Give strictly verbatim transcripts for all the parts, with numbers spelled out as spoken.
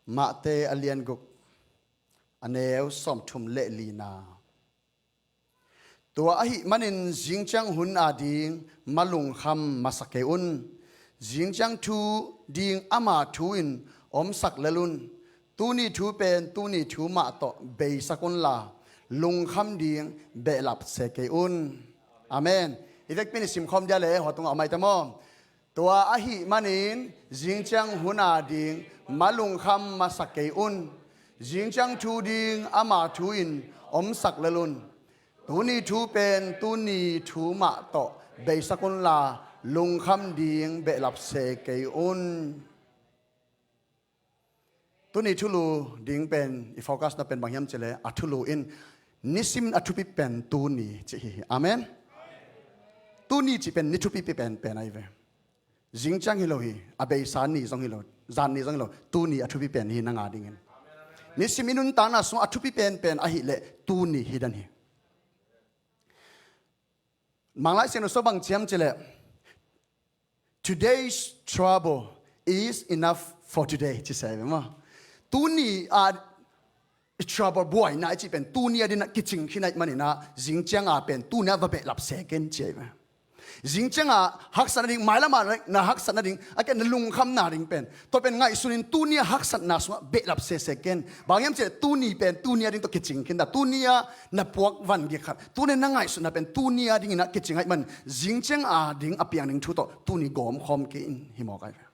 Mate a lian guk, a neu sawmthum le lina. Tua ahih manin zingciang hun ading malungkham masa kei un. Zingciang thu ding ama thu in omsak lel un. Tuni thu pen tuni thu mah tawh beisak unla, lungkham ding behlap se kei un. Amen. I vekpi-in i simkhawm dia le hua tungah a maite maw? Tua ahih manin zingciang hun ading malungkham masa kei un. Zingciang thu ding ama thu in omsak lel un. Tuni thu pen tuni thu mah tawh beisak unla, lungkham ding behlap se kei un. Tuni thulu ding pen i focus na pen bang hiam cih leh, a thulu in nisim a thupi pen tuni cih hi hi. Amen. Tuni cih pen ni thupipi pen pen ahi ve. Zingciang hi lo hi, a beisa ni zong hi lo, zan ni zong hi lo, tuni a thupi pen hi nang adingin. Nisim i nuntakna sungah a thupi pen pen ahih leh tuni hi den hi. Manglai Siangtho sung bang ci hiam cih leh, "Today's trouble is enough for today," ci se ve maw. Tuni a i trouble, buaina i cih pen tuni a dingin a kicing khin ahih manin ah, zingciang a pen tuni a va behlap se ken ci ahi ve. Zingciang a haksatna ding, mailam a na haksatna ding, a ken na lungkhamna ding pen, tua pen ngaihsun in tuni a haksatna sungah behlap sese ken. Bang hiam cih leh tuni pen tuni a ding tawh kicing khin ta. Tuni a na puak van gik khat, tuni na ngaihsutna pen tuni a dingin a kicing ahih man, zingciang a ding a piang ding thu tawh tuni gawmkhawm kei in hi mawk ahi ve.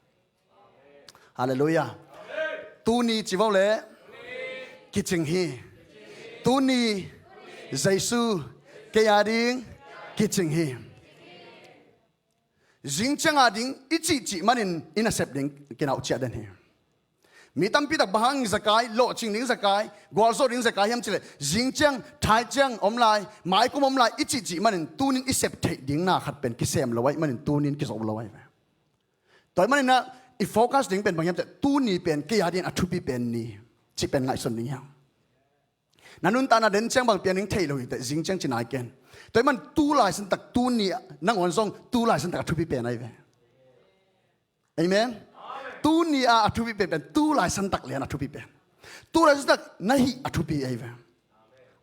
Halleluiah. Tuni ci vo le kicing hi. Tuni Jesu kei a ding kicing hi. Zingciang a ding i cihcih manin i nasep ding kinauh ciah den hi. Mi tampi tak bang hang zakai, lawhcing ding zakai, gualzo ding zakai hiam cih leh, zingciang, thaiciang om lai, maikum om lai i cihcih manin tunin i sep theih ding na khat pen kisem lo ahih manin tunin kizo lo ahi ve. Tua ahih manin ah i focus ding pen bang hiam cih leh, tuni pen kei a dingin a thupi pen ni cih pen ngaihsun ding hiam. Na nuntakna den ciang bang piang ding thei lo hi teh, zingciang ci nai ken. Tua ahih man tu lai santak tuni nangawn zong tu lai santak a thupi pen ahi ve. Amen. Tuni a a thupi pen pen tu lai santak lian a thupi pen. Tu lai santak na hih a thupi ahi ve.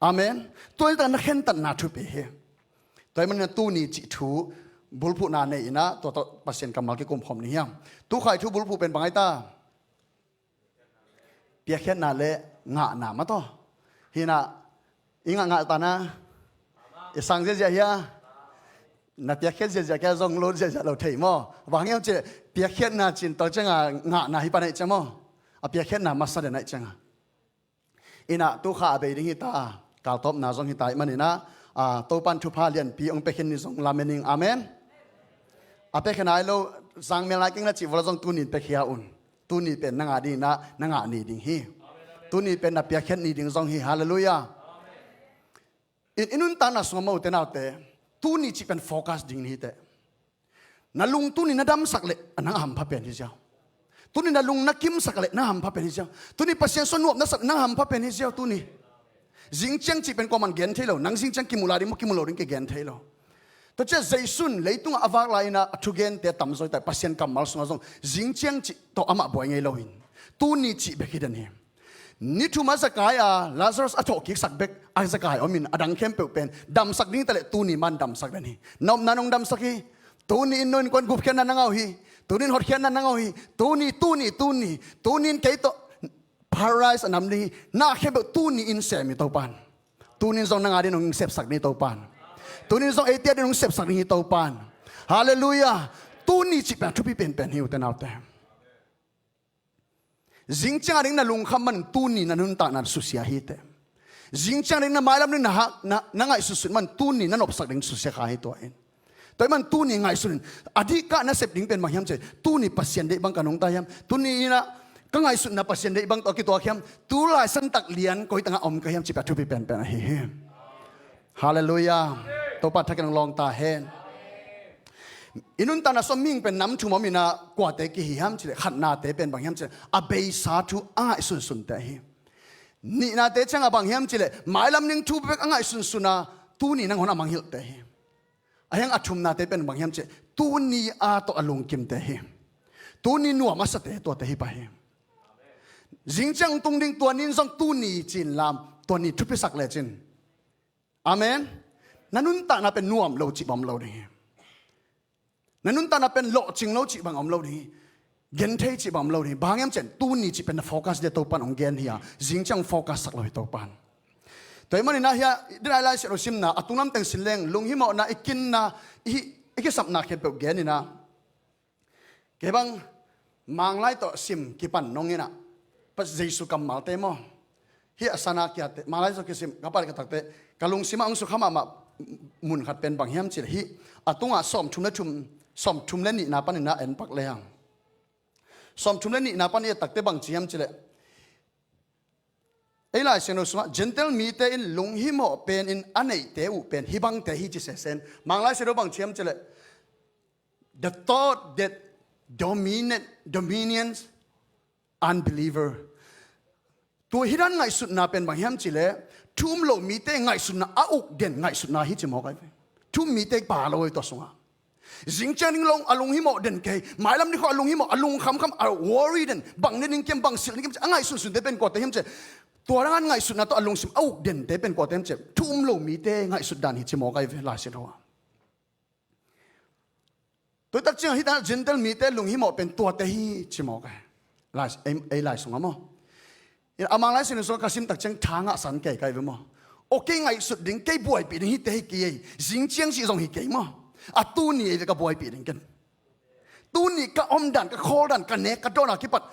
Amen. Tu lai santak na khentatna a thupi hi. Tua ahih manin tuni cih thu bulphuhna nei in ah tua tawh Pasian kammal kikum khawm ni hiam. Tu khai thu bulphuh pen bang ahi ta? Piakkhiatna le ngahna mah tawh. Hi na, i ngah ngah ta na, i sang ziahziah hia, na piakkhiat ziahziah kia zong lo ziahziah lo thei maw. Bang hiam cih leh piakkhiatna cin tawh ciangah ngahna hi pan ahi ciang maw. A piakkhiatna masa den ahi ciangah. Inah tu kha a bei ding hi ta, kaltawpna zong hi ta ahih manin ah, a, Topan thupha lianpi hong piakkhiat ni zong lamen ing. Amen. A piakkhiat nai lo, zangmel nai keng na cih vua zong tunin piakkhiat un. Tuni pen nang a dingin ah na ngah ni ding hi. Tuni pen na piakkhiat ni ding zong hi. Halleluiah. In, i nuntakna sungah mote naute, tuni cih pen focus ding ni hi teh. Na lung tuni na damsak leh nang a hampha pen hi ziau. Tuni na lung na kimsak leh nang a hampha pen hi ziau. Tuni Pasian sung nuam na sak nang a hampha pen hi ziau tuni. Zingciang cih pen kuaman gen thei lo, nang zingciang kimu lai ding maw, kimu lo ding kigen thei lo. Tua ciah Jesu in leitungah a vak lai-in ah a thugente a tamzaw hi ta, Pasian kammal sungah zong zingciang cih tawh amah buai ngei lo in, tuni cih bek hi den hi. Ni thum a zakai a Lazarus a thawhkiksak bek a zakai om in, a dang khempeuh pen damsak ding ta leh tuni man damsak den hi. Na omna nong damsak hi. Tuni in no innkuan gupkhiatna na ngah uh hi. Tuni in hotkhiatna na ngah uh hi. Tuni, tuni, tuni, tuni in kei tawh Paradise a nam ding hi. Na khempeuh tuni in sem hi Topan. Tuni in zong nang a dingin hong sepsak ding hi Topan. Tuni in zong eite a dingin hong sepsak ding hi Topan. Halleluiah. Tuni cih pen a thupi penpen hi, ute naute. Zingciang a ding na lungkham man tuni na nuntakna susia hi teh. Zingciang a ding na mailam ding na hak, na, na ngaihsutsut man tuni na nopsak ding susia kha hi tua in. Tua ahih man tuni ngaihsun in, a dihkah na sep ding pen bang hiam cih leh, tuni Pasian deih bang ka nungta hiam? Tuni in ah ka ngaihsutna Pasian deih bang tawh a kituak hiam? Tu lai santak lian koi tangah om ka hiam cih pen a thupi penpen ahi hi. Halleluiah. Topa thak in hong lawng ta hen. I nuntakna sung mihing pen nam thum om in ah, kuate kihi hiam cih leh, khatnate pen bang hiam cih leh, a beisa thu a ngaihsunsunte ahi. Nihnate ciangah bang hiam cih leh, mailam ding thu bek a ngaihsunsun a, tuni nangawn a mangngilhte hi. A hiang a thumnate pen bang hiam cih leh, tuni a tawh a lungkimte hi. Tuni nuam a sate tuate hi pah hi. Zingciang tung ding tua ni in zong tuni ci-in lam, tua ni thupisak lecin. Amen. Na nuntakna pen nuam lo cih bang om lo ding hi. Na nuntakna pen lawhcing lo cih bang om lo ding hi. Genthei cih bang om lo ding hi. Bang hang hiam cih leh tuni cih pen na focus dia Topan hong gen hi a, zingciang focus sak lo hi Topan. Tua ahih manin ah hia, i Lai Siangtho simna a tunglam teng sin leng, lunghimawhna, i kinna, i, i kisapna khempeuh gen in ah. Kei bang Manglai tawh sim kipan nong in ah, Jesu kammalte maw, hih a sana kiate, Manglai tawh kisim ka pan ka takte, ka lungsim ah hong sukha mahmah mun khat pen bang hiam cih leh hih a tungah sawmthum le thum, sawmthum le nihna panin ah en pak le hang. Sawmthum le nihna pan i et takte bang ci hiam cih leh, ei Lai Siangtho sungah Gentile mite in lunghimawh pen in a neihte uh pen hih bangte hi ci sesen. Manglai Siangtho bang ci hiam cih leh, the thought that dominate, dominions unbeliever. Tua hih dan ngaihsutna pen bang hiam cih leh, thu um lo mite ngaihsutna a uk den ngaihsutna hi ci mawk ahi ve. Thu um mite pha lo hi tua sungah. Zingciang ding lo a lunghimawh den kei, mailam ding khawng a lunghimawh, a lungkhamkham, a worry den, bang ne ding kiam, bang silh ding kiam, a ngaihsunsunte pen kuate hiam cih leh, tua dang a ngaihsutna tawh a lungsim a uk dente pen kuate hiam cih leh, thu um lo mite ngaihsut dan hi ci mawk ahi ve Lai Siangtho ah. Tua tak ciang hih dan Gentile mite lunghimawh pen tuate hi ci mawk ahi. Lai, ei, ei Lai sungah maw. A Manglai Siangtho sungah ka sim tak ciang tha ngahsan kei ka hi ve maw. Aw kei ngaihsut ding, kei buaipih ding hihte hi kei ei. Zingciang cih zong hi kei maw. A tuni ei ve ka buaipih ding ken. Tuni ka omdan, ka khawldan, ka nek, ka dawn a kipat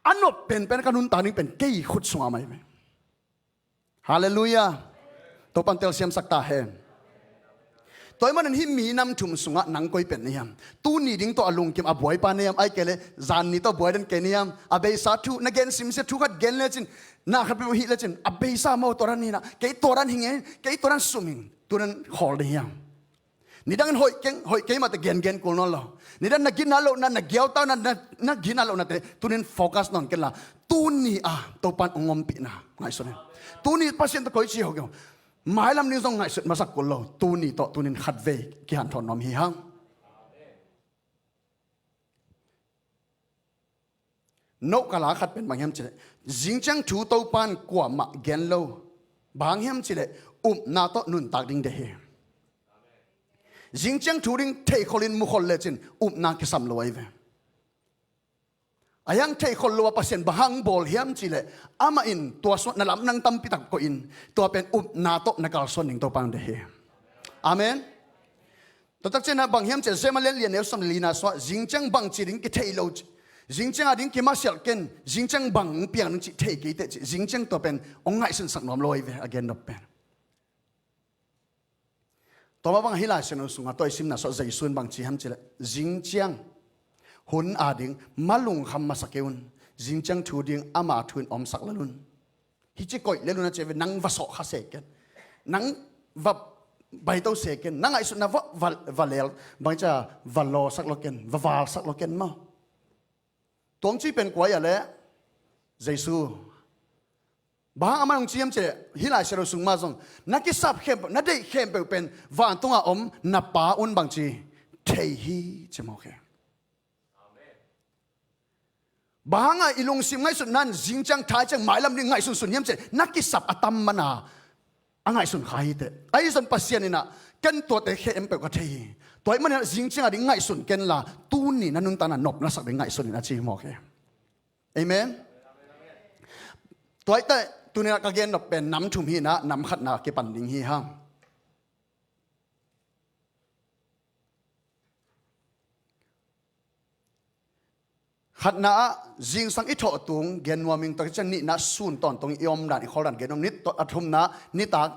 a nop penpen ka nuntak ding pen kei khut sungah mah hi ve. Halleluiah. Topan telsiamsak ta hen. Tua ahih manin hih minam thum sungah nang koi pen na hiam? Tuni ding tawh a lungkim a buaipa na hiam? Ahih kei leh zanni tawh buai den kei na hiam? A beisa thu na gen simsia, thu khat gen lecin, na khat peuh hih lecin, a beisa maw tua dan hi na, kei tua dan hi ing, kei tua dan sum ing, tua dan khawl ding hiam? Nidangin hoih keng, hoih kei mah teh gengen kul nawn lo. Nidan na gina lohna, na giautau na, na, na gina lohnate tunin focus nawn kenla, tuni a Topan hong ompihna ngaihsun in. Tuni Pasian tawh koici ho keng. Mailam ding zong ngaihsut masak kul lo. Tuni tawh tunin khatvei kihanthawn nuam hi hang. Note ka la khat pen bang hiam cih leh, zingciang thu Topan kuamah gen lo. Bang hiam cih leh, upna tawh nuntak ding deih hi. Zingciang thu ding theikhol in mukhol lecin upna kisam lo ahi ve. A hiang theikhol lo a Pasian bang hang bawl hiam cih leh, amah in tua sungah na lamdang tampi tak koih in, tua pen upna tawh na kalsuan ding Topan deih hi. Amen. Tua tak ciangin ah bang hiam cih leh, Zeima lian li a neu sawm le lina sungah, zingciang bangci ding kithei lo, zingciang a ding kimasialh ken, zingciang bang hong piang ding cih thei kei teh cih, zingciang tua pen hong ngaihsunsak nuam lo ahi ve, a gen nop pen. Tua mah bangah hih Lai Siangtho sungah tua i simna sungah Jesu in bang ci hiam cih leh, zingciang hun a ding malungkham masa kei un, zingciang thu ding ama thu in omsak lel un. Hih ci koih lel un a ci ve, nang va sawh kha se ken. Nang va baito se ken. Nang ngaihsutna va, va, va lel, bang ci a va lawsak lo ken, va valsak lo ken maw. Tua hong ci pen kua hi a leh, Jesu. Bang hang amah hong ci hiam cih leh, hih Lai Siangtho sung mah zong, na kisap khempeuh, na deih khempeuh pen vantung a om na Pa un bangci thei hi ci mawk hi. Bang hangah i lungsim ngaihsutna in zingciang, thaiciang, mailam ding ngaihsunsun hiam cih leh, na kisap a tam man a, a ngaihsun kha hi teh. Ahi zong Pasian in ah, ken tuate khempeuh ka thei hi. Tua ahih manin ah zingciang a ding ngaihsun kenla, tuni na nuntakna nopna sak ding ngaihsun in a ci hi mawk hi. Amen. Tua ahih teh tuni in ah ka gen nop pen nam thum hi in ah, nam khatna kipan ding hi hang. Khatna ah zingsang i thawh tung gen nuam ing, tua ciang nihna sun tawntung i omdan, i khawldan gen nuam, nit a thumna nitak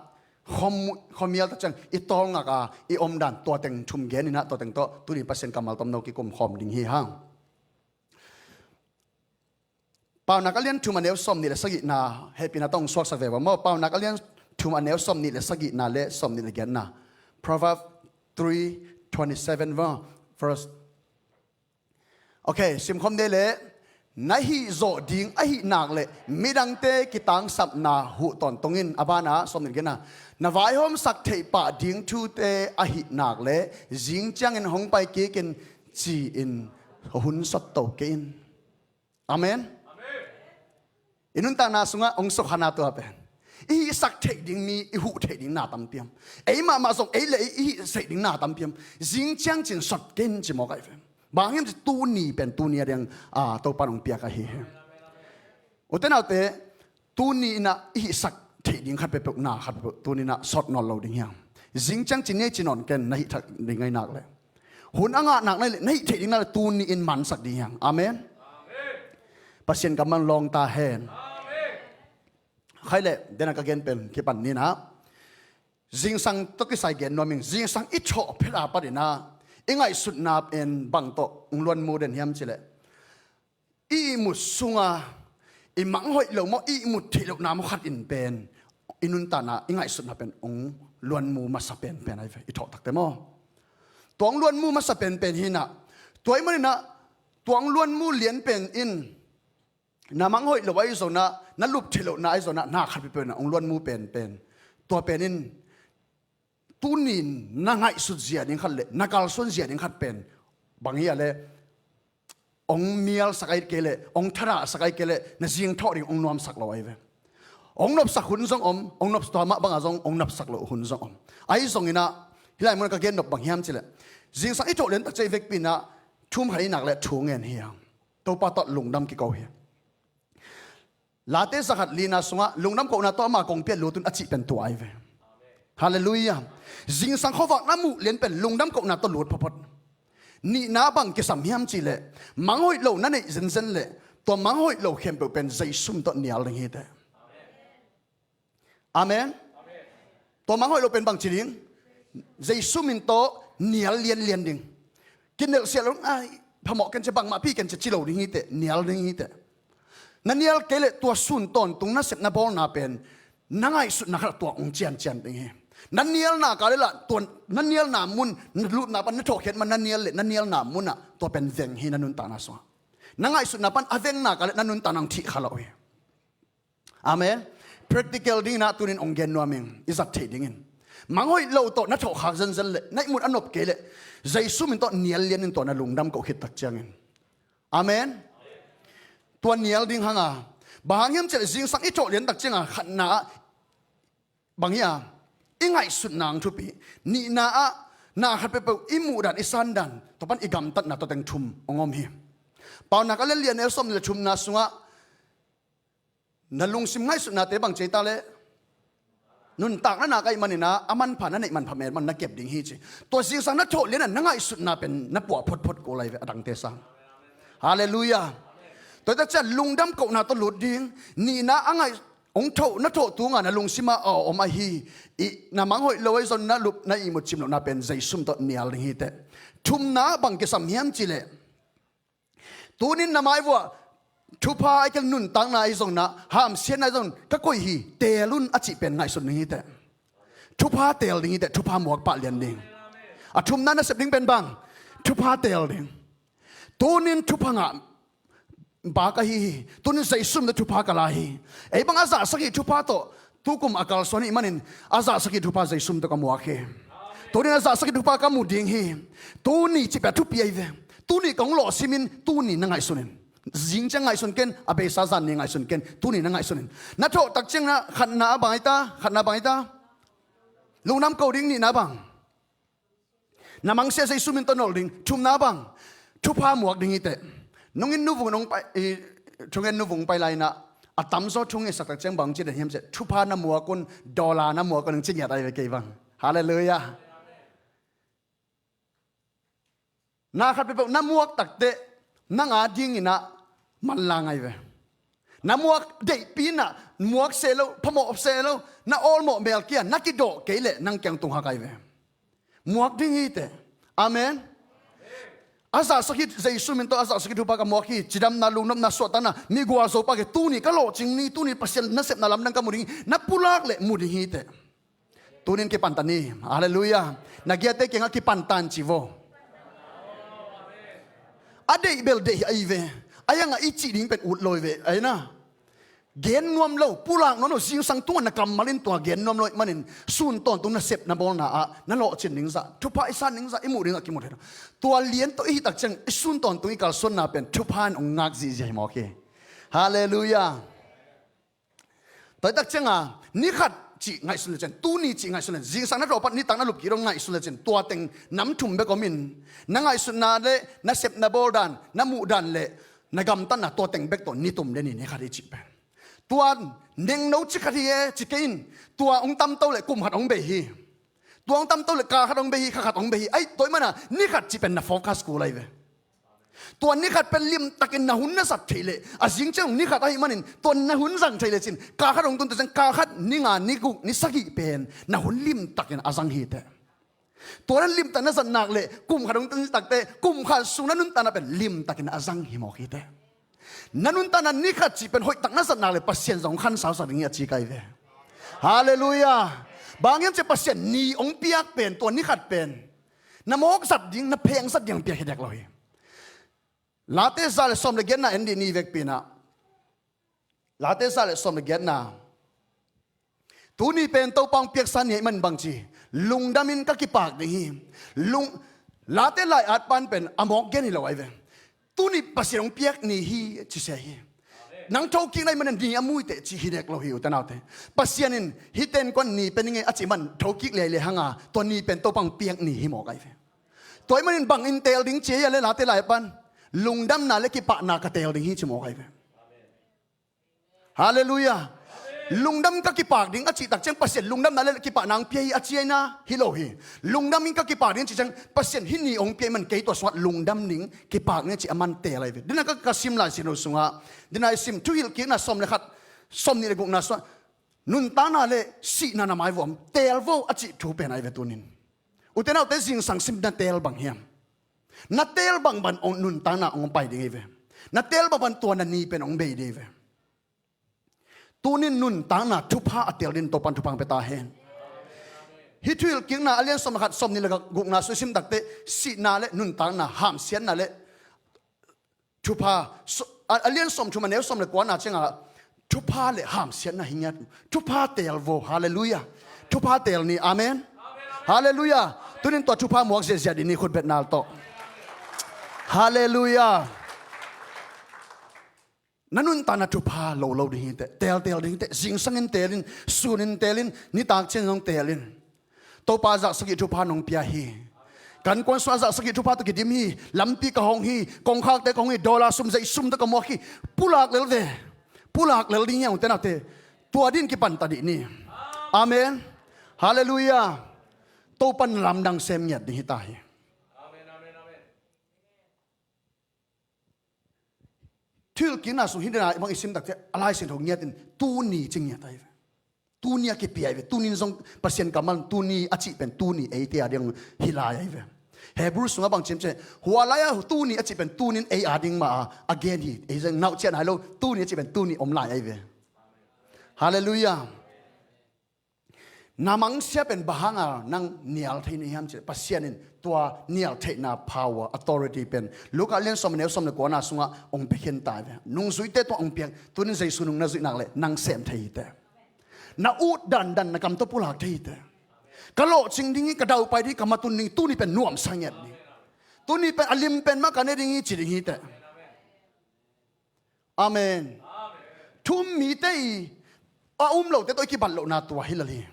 khuamial, tua ciang i tawlngak a i omdan, tua teng thum gen in ah, tua teng tawh tuni Pasian kammal tomno kikum khawm ding hi hang. Paunak a lian thum a neu sawmnih le sagihna, hehpihna tawh hong suaksak ve ua maw. Paunak a lian thum a neu sawmnih le sagihna le sawmnih le giatna. Proverbs three twenty-seven ua, verse. Ok, simkhawm dih leh, na hihzawh ding ahih nak leh midangte kitangsapna huh tawntung in, a banah sawmnih le giatna. Na vaihawmsak theih pah ding thute ahih nak leh zing ciangin hong pai kik in ci-in hun sawt to kei in. Amen. Amen. I nuntakna sungah hong sukhana tua pen i hihsak theih ding mi, i huh theih ding na tampiam. Ei mahmah zong ei le ei i hih theih ding na tampiam. Zing ciangcin sot ken ci mawk ahi ve. Bang hang hiam ci tuni pen tuni a ding a Topa in hong piak ahi hi. Ute naute, tuni inah i hihsak theih ding khat peuhpeuh, na khat peuhpeuh tuni inah sawt nawn lo ding hiam? Zing ciangcin nei ci nawn ken, na hih thak ding ahi nak le hun a ngah nak na hih le na hih theih ding nak le tuni in mansak ding hiam? Amen. Pasian kammal lawng ta hen. Khai le dena ka gen pen kipan ni nah. Zingsang tawh kisai gen nuam ing. Zingsang i thawh phela patina i ngaihsutna pen bang tawh hong luanmu den hiam cileh, i ihmut sunga i manghoih lo maw, i ihmut theih lohna maw khat in pen i nuntakna, i ngaihsutna pen hong luanmu masa penpen ahi ve, i thawh takte maw. Tua hong luanmu masa penpen hinah, tua ih maninah tua hong luanmu lian pen in na manghoih lo ahi zonah, na lup theih lohna ahi zonah, na khat peuhpeuh inah hong luanmu penpen. Tua pen in tuni na ngaihsut zia ding khat le na kalsuan zia ding khat pen bang hi a le, hong mialsak ahi kei le, hong thadah sak ahi kei le, na zingthawh ding hong nuamsak lo ahi ve. Hong nopsak hun zong om, hong nop tua mah bangah zong hong nopsak lo hun zong om. Ahi zonginah hih lai munah ka gen nop bang hiam cileh, zingsang i thawh lian takciang i vekpi inah thum khat i nak le thu ngen hi hang. Topa tawh lungdam kiko hi. Late zakhat lina sungah lungdam kohna tawh ama kong piat lut un a cih pen tua ahi ve. Halleluiah. Zingsang khuavak na muh lian pen lungdam kohna tawh lut phawtphawt. Nihna bang kisam hiam cihleh, manghoih lo na neih zenzen leh tua manghoih lo khempeuh pen Jesu min tawh nial ding hiteh. Amen. Tua manghoih lo pen bang ci ding? Jesu min tawh nial lianlian ding. Kinelhsiat lo, ai, phamawh ken cia, bangmah pi ken cia ci lo ding hiteh, nial ding hiteh. Na nial kei leh tua sun tawntung nasep na bawlna pen na ngaihsutna khatah tua hong ciancian ding hi. Na nialna ka leh lah tua na nialna mun, na lutna pan na thawhkhiat man na nial leh na nialna munah tua pen veng hi na nuntakna sungah. Na ngaihsutna pan a vengna ka leh na nuntakna hong thih kha lo hi. Amen. Practical dinginah tunin hong gen nuam ing, i zat theih dingin. Manghoih lo tawh na thawhkhak zenzen leh na ihmut a nop kei leh Jesu min tawh nial lianin tua na lungdam koh khit tak ciangin. Amen. Tua nial ding hanga bang hang hiam cihleh zingsang i thawh lian tak cianga khatna ah bang hi a, i ngaihsutna ang thupi. Nihna ah na khat peuhpeuh i muhdan i sandan tua pan i gamtatna tua teng thum hong om hi. Paunak a lian lian el sawm le thumna sungah na lungsim ngaihsutnate bang ci ta leh nuntakna nak ahih maninah a manpha na neih manpha met man na kep ding hi ci. Tua zingsang na thawh lianah na ngaihsutna pen na puah photphot ko lai ve a dangte sang. Halleluiah. Tua hi tak ciah lungdam kohna tawh lut ding. Nihna a ngaih hong thoh na thoh tunga na lungsimah a om ahi, i na manghoih lo ahi zon na lup na ihmut cim lohna pen Jesu min tawh nial ding hiteh. Thumna bang kisam hiam cihleh, tunin na maivuah thupha ahi kei leh nuntakna ahi zong na hamsiatna ahi zong ka koih hi, teel un a cih pen ngaihsun ding hiteh. Thupha teel ding hiteh, thupha muak pah lian ding. A thumna na sep ding pen bang? Thupha teel ding. Tunin thupha ngah bak ahi hi. Tunin Jesu min tawh thupha ka la hi. Ei bang a zahsak hi thupha tawh tukum a kalsuan hi manin a zahsak hi thupha Jesu min tawh ka muak hi. Tunin a zahsak hi thupha ka mu ding hi. Tuni cih pen a thupi ahi ve. Tuni kong lawhsimin tuni na ngaihsunin. Zing ciang ngaihsun ken, a beisa zan ni ngaihsun ken, tuni na ngaihsunin. Na thawh tak ciang na khatna a bang hi ta, khatna a bang hi ta. Lungdam ko ding. Nihna bang? Na mangsia Jesu min tawh nolh ding. Thumna bang? Thupha muak ding hiteh. Nungin nuvung nong pai, i, thungen nuvung pai lai inah a tamzaw thungen sak tak ciang bang ci den hiam cihleh, thupha na muak un, dollar na muak un, nong ci ngiat ahi ve kei bang. Halleluiah. Na khat peuhpeuh na muak takteh nang a dinginah manlang ahi ve. Na muak deihpi inah muak seh lo, phamawh seh lo, na awlmawh mel kia na kidawh kei leh nang kiang tung hak ahi ve. Muak ding hiteh. Amen. A zahsak hi Jesu min tawh a zahsak hi thupha ka muak hi. Cidamna, lungnopna, suahtakna, mi gualzo pah kei, tuni ka lawhcing ni, tuni Pasian nasepna lamdang ka mu ding hi. Na pulak leh mu ding hiteh. Tunin kipantan ni. Halleluiah. Na giate kiangah kipantan ci vo. A deih bel deih ahi ve. A iangah i cih ding pen ut lo hi ve. Ahi na. Gen nuam lo, pulak nuam lo, zingsang tungah na kammal in tua gen nuam lo ahih manin sun tawntung nasep na bawlna ah na lawhcin ding zah, thupha i san ding zah, i muh ding zah kimu thei lo. Tua lian tawh i hih tak ciang i sun tawntung i kalsuanna pen thupha in hong ngak zihziah hi mawk hi. Halleluiah. Tua hi tak cianga ni khat cih ngaihsun lecin, tuni cih ngaihsun lecin, zingsang na rawh pat nitak na lup kik dong ngaihsun lecin, tua teng nam thum bek om in, na ngaihsutna le na sep na bawl dan, na muh dan le na gamtatna tua teng bek tawh ni tum den hi, ni khat hi cih pen. Tua nengno ci khat hi e ci kei in, tua hong tamto le kum khat hong bei hi. Tua hong tamto le kal khat hong bei hi, kha khat hong bei hi. Ai, tua ahih mana ni khat cih pen na focus kul ahi ve. Tua ni khat pen limtakin na hun na zat theih leh, a zing ciang ni khat ahih manin tua na hun zang theih lecin, kal khat hong tun teh ciang kal khat, ni nga, ni guk, ni sagih pen na hun limtakin a zang hi teh. Tua na limtak na zat nak leh kum khat hong tun takte, kum khat sung na nuntakna pen limtakin a zang hi mawk hi teh. Na nuntakna ni khat cih pen hoihtak na zat nak leh Pasian zong khansausak ding hi a ci kai ve. Halleluiah. Bang hiam cih leh Pasian ni hong piak pen, tua ni khat pen na mawk zat ding, na pheng zat ding piak hi dek lo hi. Late za le sawm le giatna en dih ni vekpi inah. Late za le sawm le giatna. Tuni pen Topa hong piaksa ni ahih man bangci, lungdamin ka kipak ding hi. Lung, Late lai-at pan pen a mawk gen hi lo ahi ve. Tuni Pasian hong piak ni hi ci se hi. Nang thokik na ahih manin ni a mu hi teh ci hi dek lo hi, ute naute. Pasian in hihte innkuan ni pia ning ei a cih man thokik liailiai hanga, tua ni pen Topa hong piak ni hi mawk ahi ve. Tua ahih manin bangin teel ding ci hi a le Late lai pan, lungdamna le kipahna ka teel ding hi ci mawk ahi ve. Halleluiah. Lungdam ka kipak ding a cih tak ciang Pasian lungdamna le kipahna hong pia hi a ci ahihna hi lo hi. Lungdamin ka kipak ding a cih ciang Pasian hih ni hong pia ahih man kei tua sungah lungdam ding, kipak ding a cih a man teel ahi ve. Dina ka, ka sim Lai Siangtho sungah, dina i sim Thuhilhkikna sawm le khat, sawm nih le gukna sungah, nuntakna le sihna na mai vuah om, teel vo a cih thu pen ahi ve tunin. Ute naute, zingsang sim na teel bang hiam? Na teel bang bang hong nuntakna hong pai ding hi ve. Na teel bang bang tua na ni pen hong bei ding hi ve. Tunin nuntakna thupha a teel dingin Topan thupha hong pia ta hen. Hih Thuhilhkikna a lian sawm le khat, sawm nih le gukna sung i sim takte, sihna le nuntakna, hamsiatna le thupha, so, a, a lian sawm thum a neu sawm le kuana ciangah thupha le hamsiatna hi ngiat. Thupha teel vo. Halleluiah. Thupha teel ni. Amen. Halleluiah. Tunin tua thupha muak ziahziah dih ni, khut bet nal tawh. Halleluiah. Na nuntakna thupha lo lo ding hi teh. Teel teel ding hi teh. Zingsangin teel in, sunin teel in, nitak ciang zong teel in. Topa zahsagih thupha nong pia hi. Ka innkuan sungah zahsagih thupha tawh kidim hi. Lampi ka hong hi. Kongkhakte ka hong hi. Dollar sum, zei sum tawh ka muak hi. Pulak lel ve. Pulak lel ding hi a, ute naute. Tua dingin kipan ta dih ni. Amen. Halleluiah. Topan lamdang sem ngiat ding hi ta hi. Thuhilhkikna sung hih dena bang i sim takte, a Lai Siangtho ngiatin tuni ci ngiat ahi ve. Tuni a kipia ahi ve. Tunin zong Pasian kammal tuni a cih pen tuni eite a ding hi lai ahi ve. Hebrew sungah bang ci hiam cih leh, hua lai-a tuni a cih pen tunin ei a ding mah a, a gen hi. Ei zong nauh cian hai lo, tuni a cih pen tuni om lai ahi ve. Halleluiah. Na mangsia pen bang hanga nang nial thei na hiam cih leh, Pasian in tua nial theihna power, authority pen Luka lian sawm a neu sawm le kuana sungah hong pia khin ta ve. Nungzuite tungah hong piak, tunin Jesu nung na zuih nak leh nang sem thei hi teh. Na ut dandan na kam tawh pulak thei hi teh. Ka lawhcing ding hi, ka daupai ding hi, ka matun ding hi, tuni pen nuamsa ngiat ding hi. Tuni pen a lim pen mah ka ne ding hi ci ding hi teh. Amen. Thu um mite i a um lote tawh i kibat lohna tua hi lel hi.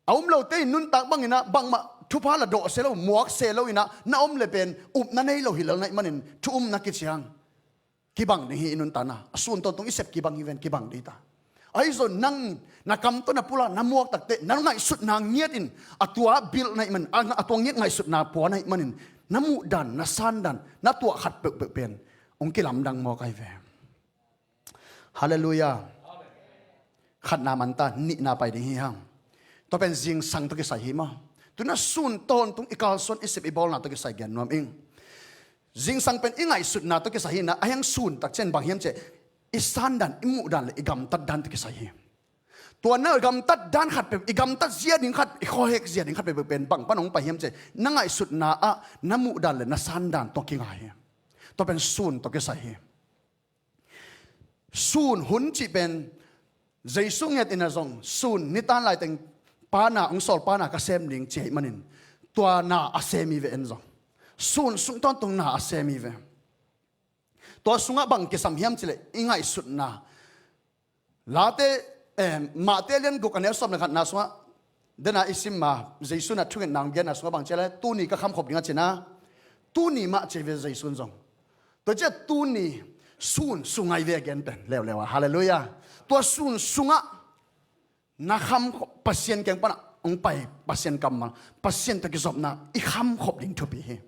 A um lote i nuntak bangin ah bangmah thupha la dawh se lo, muak se lo in ah na om le pen upna nei lo hi lel na hih manin thu um na kiciang kibang ding hi i nuntakna. A sun tawntung i sep kibang hi ven, kibang ding hi ta. Ahi zong nang na kam tawh na pulak, na muak takte, na ngaihsutna ngiatin a tua bilh na hih manin, a, a tua ngiat ngaihsutna pua na hih manin, na muhdan, na sandan, na tuah khat peuhpeuh pen hong kilamdang mawk ahi ve. Halleluiah. Khatna man ta, nihna pai ding hi hang. Tua pen zingsang tawh kisai hi maw. Tu-in ah sun tawntung i kalsuan, i sep, i bawlna tawh kisai gen nuam ing. Zingsang pen i ngaihsutna tawh kisai hi in ah, a hiang sun tak ciang bang hiam cih leh i sandan, i muhdan le i gamtat dan tawh kisai hi. Tua na gamtat dan khat peuh, i gamtat zia ding khat, i khuahek zia ding khat peuh pen bang pan hong pai hiam cih leh na ngaihsutna ah na muhdan le na sandan tawh kinga hi. Tua pen sun tawh kisai hi. Sun hun cih pen Jesu ngiat in ah zong sun nitan laiteng pana, hong sawl pana ka sem ding ci ahih manin tua na a sem hi ve en zong. Sun sung tawntung na a sem hi ve. Tua sungah bang kisam hiam cih leh i ngaihsutna, Late, eh, Mate lian guk a neu sawm le khatna sungah, dena i sim ma, Jesu na thungetna hong genna sungah bang ci a le, tuni ka khamkhop ding a cina, tuni mah ci ve Jesu in zong. Tua ciah tuni sun sung ai ve a gen pen leuleu a, halleluiah. Tua sun sungah na khamkhop, Pasian kiang panah hong pai, Pasian kammal, Pasian tawh kizopna i khamkhop ding thupi hi.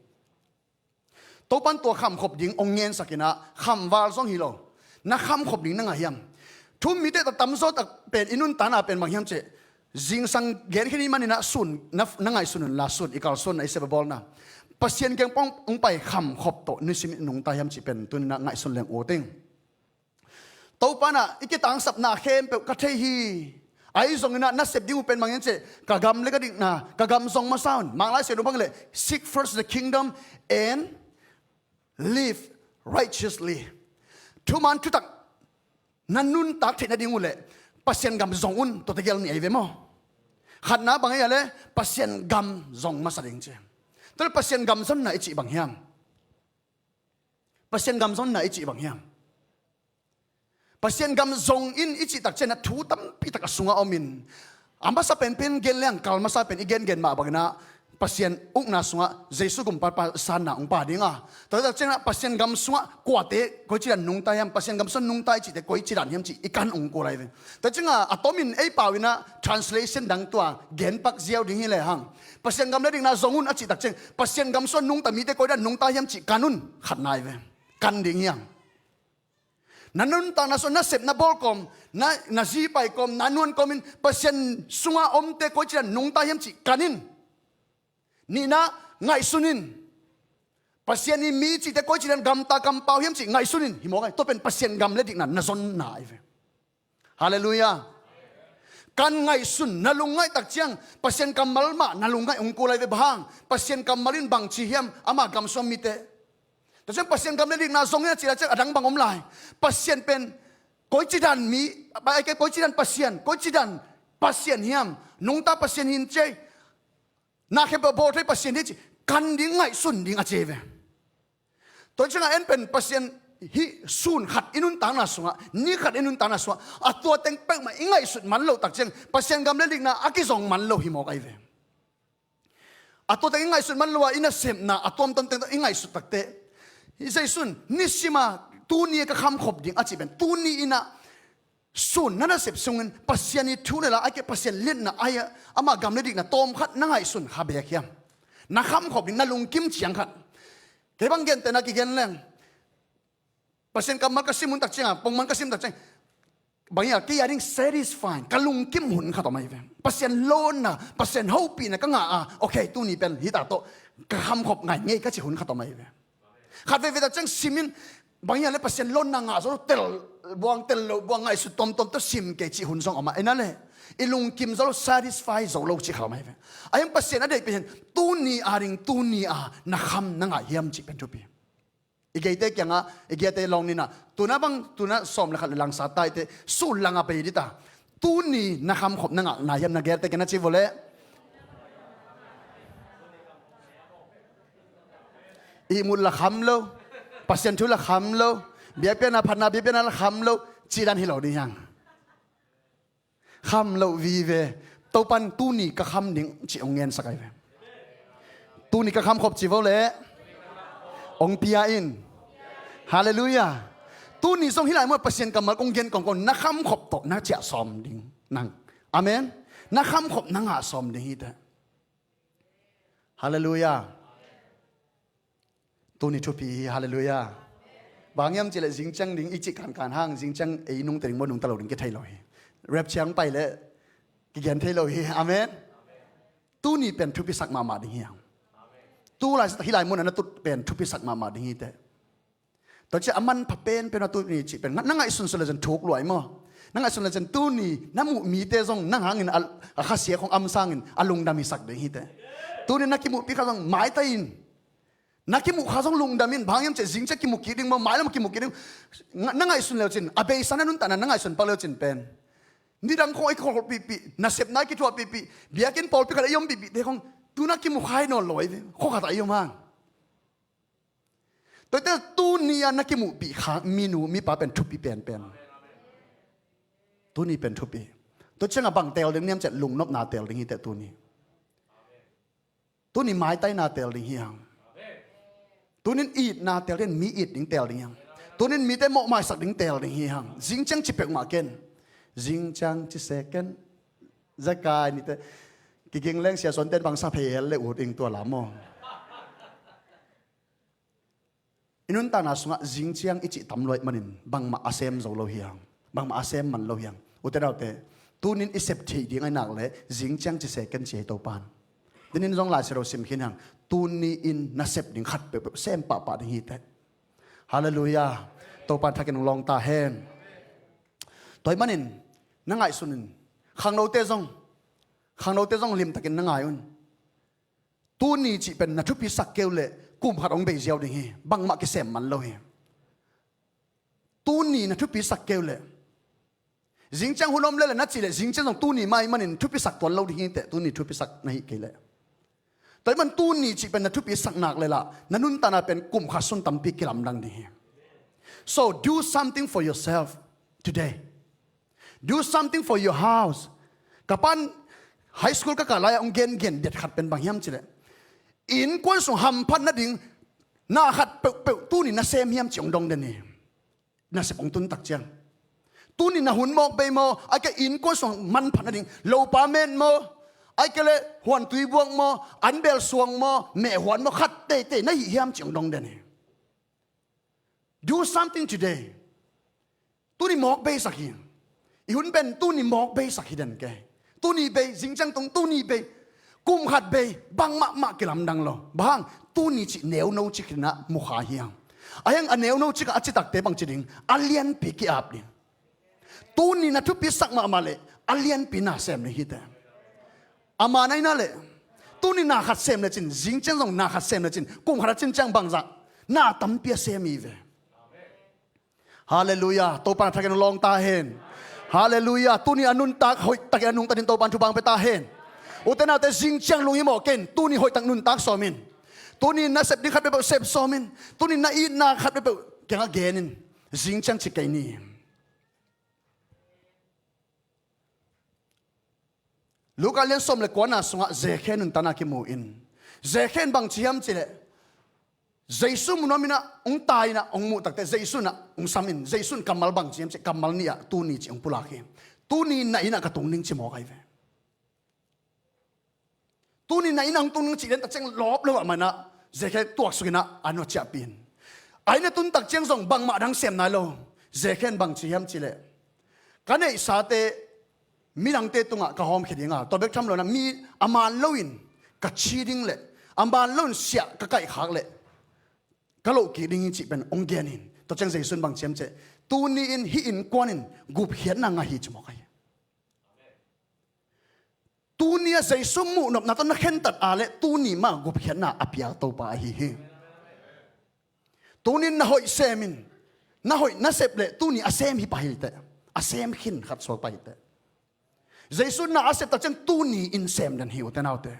Topan tua khamkhop ding hong ngensak inah, khamval zong hi lo. Na khamkhop ding na ngah hiam? Thu-um mite tawh tamzaw tak pen i nuntakna pen bang hiam cih, zingsang genkhia ni maninah sun na, na ngaihsun unla, sun i kalsuanna, i sep a bawlna, Pasian kiang pong hong pai khamkhop tawh nisim i nungta hiam cih pen tuninah ngaihsun leng ut ing. Topa inah i kitangsapna khempeuh ka thei hi. Ahi zonginah na sep ding uh pen bang hiam cih, ka gam le ka dikna, ka gam zong masa un. Manglai Siangtho bang leh, "Seek first the kingdom and live righteously." Thuman thutak na nuntak theih nading uh leh Pasian gam zong un, tuate gel nih ahi ve maw? Khatna bang ahi a le, Pasian gam zong masa ding ci. Tua le Pasian gam zonna i cih bang hiam? Pasian gam zonna i cih bang hiam? Pasian gam zong in i cih tak ciangin a thu tampi tak a sungah om in, a masa penpen gen leng kal masa pen i gengen mah banginah Pasian ukna sungah Jesu gumpa sanna hong pa ding a, tua tak ciangin Pasian gam sungah kuate koici dan nungta hiam, Pasian gam sungah nungta i cihte koici dan hiam cih i kan hong kul lai ve. Tua ciangin a tomin ei pau inah translation dang tua genpak ziau ding hi lehang, Pasian gam le dikna zong un a cih tak ciang, Pasian gam sungah nungta mite koi dan nungta hiam cih kan un, khatna hi ve. Kan ding hiam? Na nuntakna sungah na sep na bawl kawm, na, na zi pai kawm, na nuan kawmin Pasian sungah omte koici dan nungta hiam cih kan in. Nihna, ngaihsun in. Pasian i mi cihte koici dan gamta kampau hiam cih ngaihsun in. Hi mawk ai, tua pen Pasian gam le dikna na zonna ahi ve. Halleluiah. Kan ngaihsun, na lungngaih tak ciang Pasian kammal mah na lungngaih hong kul lai ve. Bang hang? Pasian kammal in bangci hiam, ama gam sungah mite. Tua ciang Pasian gam le dikna zong in a cih lai ciang a dang bang om lai? Pasian pen koici dan mi, a, koici dan Pasian, koici dan Pasian hiam, nungta Pasian hin cei. Na khempeuh bawl thei Pasian hi cih kan ding, ngaihsun ding a ci ve. Tua ciangah en pen Pasian hih sun khat i nuntakna sungah, ni khat i nuntakna sungah a tua teng peuhmah i ngaihsut man loh tak ciang Pasian gam le dikna a kizong man lo hi mawk ahi ve. A tua teng i ngaihsut man lo a, i nasepna a tuamtuam teng tawh i ngaihsut takte, hih Jesu in nisima tuni ka khamkhop ding a cih pen tuni inah sun na nasep sungin Pasian i thu le la, a kei Pasian liatna, a, ama gam le dikna tawmkhat na ngaihsun kha beek hiam? Na khamkhop ding, na lungkim ciang khat. Kei bang gentehna kigen leng, Pasian kammal ka sim hun tak ciangah, pongman ka sim tak ciang, bang hiam, kei a ding satisfying, ka lungkim hun khat om ahi ve. Pasian lawnna, Pasian hopihna ka ngah a, okay, tuni pen hita tawh ka khamkhop ngai ngei ka cih hun khat om ahi ve. Khat veivei tak ciang simin, bang hiam le Pasian lawnna ngah zo lo, tel buang tel lo buang, ngaihsut tuamtuam tawh sim kei cih hun zong om a, ena le i lungkim zo lo, satisfy zo lo cih khat om ahi ve. A hiang Pasian a deih pen hian, tuni a ding, tuni a na kham na ngah hiam cih pen thupi. I geite kiangah, i geite lawng ninah, tuna bang, tuna sawm le khat le langsa taite sul langah pei dita. Tuni na khamkhop na ngah na hiam, na gelte kiangah ci vawleh. Ihmut la kham lo. Pasian thu la kham lo. Biakpiakna phatna biakpiakna la kham lo. Cih dan hi lo ding hiang. Kham loh vive. Topan tuni ka kham ding cih hong ngensak ahi ve. Tuni ka khamkhop ci vawleh. Hong pia in. Halleluiah. Tuni zong hih lai muah Pasian kammal kong gen kongkong, na khamkhop tawh na ciah sawm ding nang. Amen. Na khamkhop na ngah sawm ding hiteh. Halleluiah. Tuni thupi hi, halleluiah. Bang hiam cihleh zingciang ding i cih kankan hang, zingciang ei nungta ding maw, nungta lo ding kithei lo hi. Rapture hong pai leh kigen thei lo hi. Amen. Tuni pen thupisak mahmah ding hi hang. Tu lai hih lai mun a na tut pen thupisak mahmah ding hiteh. Tua ciah a manpha penpen a tuni cih pen na ngaihsun sun le cian thuk luai maw? Na ngaihsun le cian tuni na muh mite zong nang hangin a, a khasia khong am sangin a lungdam hisak ding hiteh. Tuni na kimuhpih kha zong maitai in. Na kimuh kha zong lungdam in, bang hiam ciah zingciah kimuh kik ding maw, mailam kimuh kik ding. Na ngaihsun le cian, a beisa na nuntakna na ngaihsun pak le cian pen, nidang khong i kholhpihpih, nasepna i kithuahpihpih, biakinn pawlpi khat i ompihpihte khong tu na kimuh kha hi nawn lo ahi ve. Khua khat ah i om hang. Tuate tuni a na kimuhpih kha minu mipa pen thupi penpen. Tuni pen thupi. Tua ciangah bang teel ding hiam cih leh lungnopna teel ding hi teh tuni. Tuni maitaina teel ding hi hang. Tunin itna teel ding, mi it ding teel ding hi hang. Tunin mite mawhmaisak ding teel ding hi hang. Zingciang ci peuhmah ken. Zingciang ci se ken. Zakai nite. Kiging leng sia suanten bangsa phei hel le ut ing tua la maw. I nuntakna sungah zingciang i cih tam luaih manin bangmah a sem zo lo hi hang. Bangmah a sem man lo hi hang. Ute naute, tunin i sep theih ding a i nak leh zingciang ci se ken ci hi Topan. Tunin zong Lai Siangtho sim khin hang. Tuni in na sep ding khat peuhpeuh sem pahpah ding hi teh. Halleluiah. Topan thakin hong lawng ta hen. Tua ahih manin na ngaihsun in. Khangnote zong, khangnote zong limtakin na ngai un. Tuni cih pen na thupisak kei uh leh kum khat hong bei ziau ding hi. Bangmah kisem man lo hi. Tuni na thupisak kei uh leh zingciang hun om lel le na cih leh zingciang zong tuni mah ahih manin thupisak tuan lo ding hi teh, tuni thupisak na hih kei leh. Tua ahih man tuni cih pen na thupisak nak leh lah na nuntakna pen kum khat sung tampi kilamdang ding hi. So do something for yourself today. Do something for your house. Ka pan high school ka kah lai-ah hong gengen det khat pen bang hiam cih leh, innkuan sung hamphat nading na khat peuhpeuh tuni na sem hiam cih hong dong den hi. Na sep hong tun tak ciang, tuni na hun mawk bei maw, ahih kei leh innkuan sung manphat nading lopa met maw, ahih kei leh huantui buak maw, anbel suang maw, mehhuan maw, khat teitei na hih hiam cih hong dong den hi. Do something today. Tuni mawk beisak hi. I hun pen tuni mawk beisak hi den kei. Tuni bei, zingciang tung tuni bei, kum khat bei, bangmah mah kilamdang lo. Bang hang, tuni cih neuno cik hi na mukha hi hang. A hiang a neuno cik a citakte bang ci ding, a lianpi ki-ap ding. Tuni na thupisak mahmah leh a lianpi na sem ding hi teh. Ama na hi na leh, tuni na khat sem lecin, zingciang zong na khat sem lecin, kum khat a cin ciang bangzah na tampi a sem hi ve. Halleluiah. Topan a thakin hong lawng ta hen. Halleluiah. Tuni a nuntak hoihtakin a nungta ding Topan thupha hong pia ta hen. Ute naute, zingciang lunghimawh kei in, tuni hoihtak nuntak sawm in. Tuni na sep ding khat peuhpeuh sep sawm in. Tuni na itna khat peuhpeuh kiangah gen in. Zingciang ci kei ni. Luka lian sawm le kuana sungah Zekhe nuntakna kimu in, Zekhe in bang ci hiam cih leh, Jesu mu nuam in ah, hong tai in ah, hong muh takteh Jesu in ah hong sam in, Jesu in kammal bang ci hiam cih leh, kammal nih ah tuni cih hong pulak hi. Tuni na inn ah ka tung ding ci mawk ahi ve. Tuni na inn ah hong tung ding cih lian tak ciang lawp lo ah man ah, Zekhe tuaksuk in ah an va ciahpih in. A inn ah tun tak ciang zong bangmah dang sem nai lo. Zekhe in bang ci hiam cih leh, ka neihsate midangte tungah ka hawmkhia ding a, tua bek tham lo in ah mi a maan loin ka ci ding leh a maan loin siah ka kaihkhak leh ka loh kik ding hi cih pen hong gen in. Tua ciang Jesu in bang ci hiam cih leh, tuni in hih innkuan in gupkhiatna ngah hi ci mawk ahi. Tuni a Jesu muhnopna tawh na khentat a leh tuni mah gupkhiatna a pia Topa ahi hi. Tuni na hoih sem in, na hoih na sep leh tuni a sem hi pah hi teh, a sem khin khat suak pah hi teh. Jesu na a sep tak ciang tuni in sem den hi, ute naute.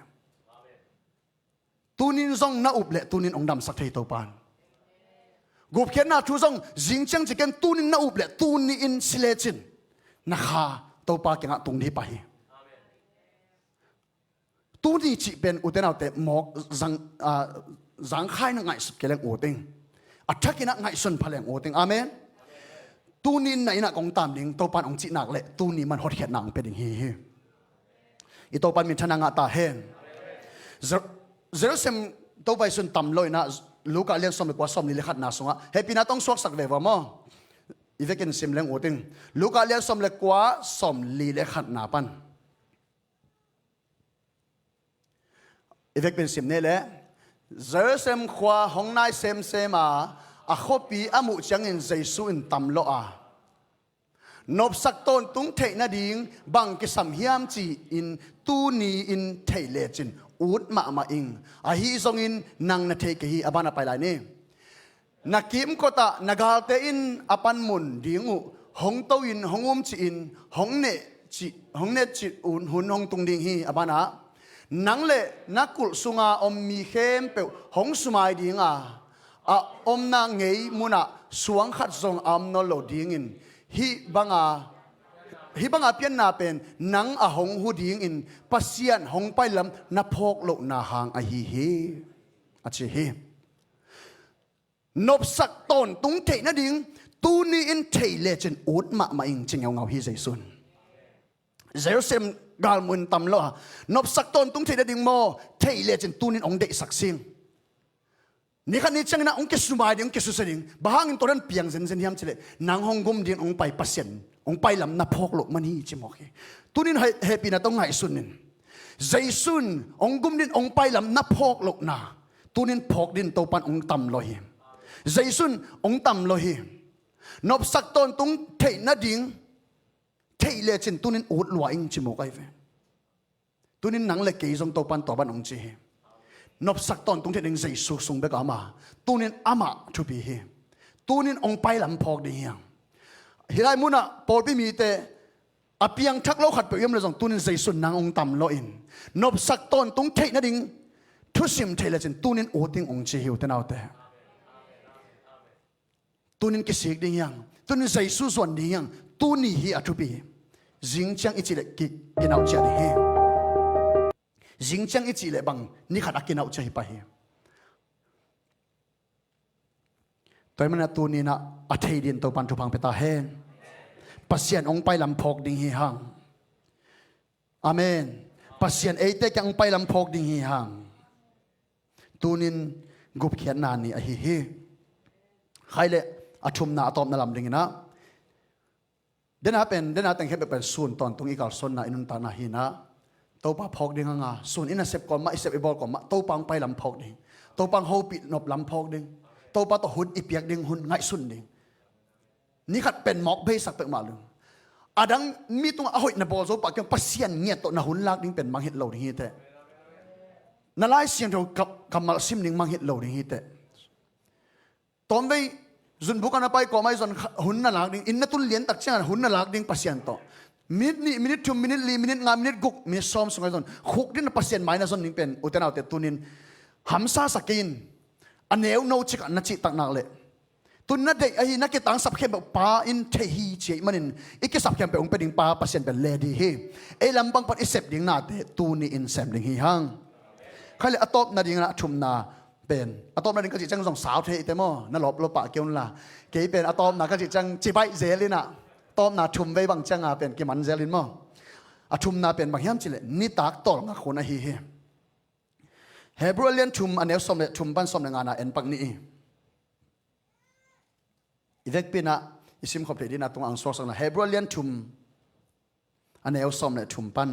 Tunin zong na up leh tunin hong damsak thei Topan. Gupkhiatna thu zong zingciang ci ken, tunin na up leh tuni in si lecin na kha Topa kiangah tung dih pah hi. Tuni cih pen ute naute mawk zang, ah, zangkhai in ah ngaihsut kei leng ut ing. A thakin ah ngaihsun pha leng ut ing. Amen. Tunin na inn ah kong tam ding Topan hong cih nak leh tuni man hotkhiatna hong pia ding hi hi. I Topan minthanna ngah ta hen. Jer-, Jerusalem Topa Jesu in tam lo in ah, Luka lian sawm le kua, sawmli le khatna sungah hehpihna tawh hong suaksak ve vua maw. I vekin sim leng ut ing. Luka lian sawm le kua, sawmli le khatna pan. I vekpi in sim ni leh, Jerusalem khua hong nai semsem a, a khuapi a muh ciangin Jesu in tam lawh a, nopsak tawntung theih nading bang kisam hiam ci-in tuni in theih lecin ut mahmah ing. Ahi zongin nang na thei kei hi. A banah pai lai ni. Na kimkotah na galte in a panmun ding uh hong to-in hong umcihin hong neh cih, hong neh cih un hun hong tung ding hi. A banah, nang le na kulh sunga om mi khempeuh hong sumai ding a, a omna ngei munah suang khat zong a om nawn lo dingin hih banga Hih banga pianna pen nang a hong hu dingin Pasian hong pailam na phawk lohna hang ahi hi, a ci hi. Nopsak tawntung theih nading tuni in thei lecin ut mahmah ing ci ngeungau hi Jesu in. Jerusalem galmun tam lo a, nopsak tawntung theih nading maw, thei lecin tunin hong deihsak sing. Nikhat ni ciangin ah hong kisumai ding, hong kisusia ding. Bang hangin tua dan piang zenzen hiam cileh, nang hong gum ding hong pai Pasian hong pailam na phawk loh man hi ci mawk hi. Tunin hehpihna tawh ngaihsun in. Jesu in hong gum ding hong pailam na phawk lohna tunin phawk ding Topan hong tam lo hi. Jesu in hong tam lo hi. Nopsak tawntung theih nading thei lecin tunin ut lua ing ci mawk ahi ve. Tunin nang le kei zong Topan tua ban hong ci hi. Nopsak tawntung theih ding Jesu sung bek a om a, tunin amah thupi hi. Tunin hong pailam phawk ding hi hang. Hih lai munah pawlpi mite a piangthak lo khatpeuh i om le zong tunin Jesu nang hong tam lo in, nopsak tawntung theih nading thusim thei lecin tunin ut ing hong ci hi, ute naute. Tunin kisik ding hi hang. Tunin Jesu zuan ding hi hang. Tuni hi a thupi. Zing ciang i cih leh ki, kinauh ciah ding hi. Zing ciang i cih leh bang nikhat a kinauh ciah hi pah hi. Tua ahih manin ah tuni in ah a thei ding Topan thupha hong pia ta hen. Pasian hong pailam phawk ding hi hang. Amen. Pasian eite kiang hong pailam phawk ding hi hang. Tunin gupkhiatna ni ahi hi. Khai le a thumna a tawpna lam dingin ah, dena pen, dena teng khempeuh pen sun tawntung i kalsuanna, i nuntakna hi in ah, Topa phawk ding hang a, sun i nasep kawm mah, i sep i bawl kawm mah Topa hong pailam phawk ding. Topa hong hopih nop lam phawk ding. Topa tawh hun i piak ding hun ngaihsun ding. Nikhat pen mawk beisak peuhmah lo. A dang mi tungah a hoih na bawl zo pah kei hang, Pasian ngiat tawh na hun lak ding pen mangngilh lo ding hi teh. Na Lai Siangtho kam, kammal sim ding mangngilh lo ding hi teh. Tawmvei zunbuk a na pai kawm ah i zon kha, hun na lak ding, inn na tun lian tak ciangin hun na lak ding Pasian tawh. Minit nih, minit thum, minit li, minit nga, minit guk, minit sawm sungah i zon khuk ding, na Pasian mai na zon ding pen, ute naute, tunin hamsa sa kei in. A neu no cikah na cihtak nak leh, tun na deih ahi na kitangsap khempeuh Pa in thei hi ci ahih manin, i kisap khempeuh hong pia ding Pa Pasian pen le ding hi. Ei lampang pan i sep ding nate tuni in sem ding hi hang. Khai le a tawpna dingin ah a thumna pen, a tawpna ding ka cih ciang zong sau thei te maw, na lawp lo pah kei un la. Kei pen a tawpna ka cih ciang cibaih zel in ah, tawpna thum vei bang ciang a pen kiman zel in maw. A thumna pen bang hiam cih leh nitak tawlngak hun ahi hi. Hebrew a lian thum a neu sawm le thum pan sawm le ngana en pak ni i. I vekpi in ah i simkhop theih dingin a tungah hong suaksakna, Hebrew a lian thum a neu sawm le thum pan.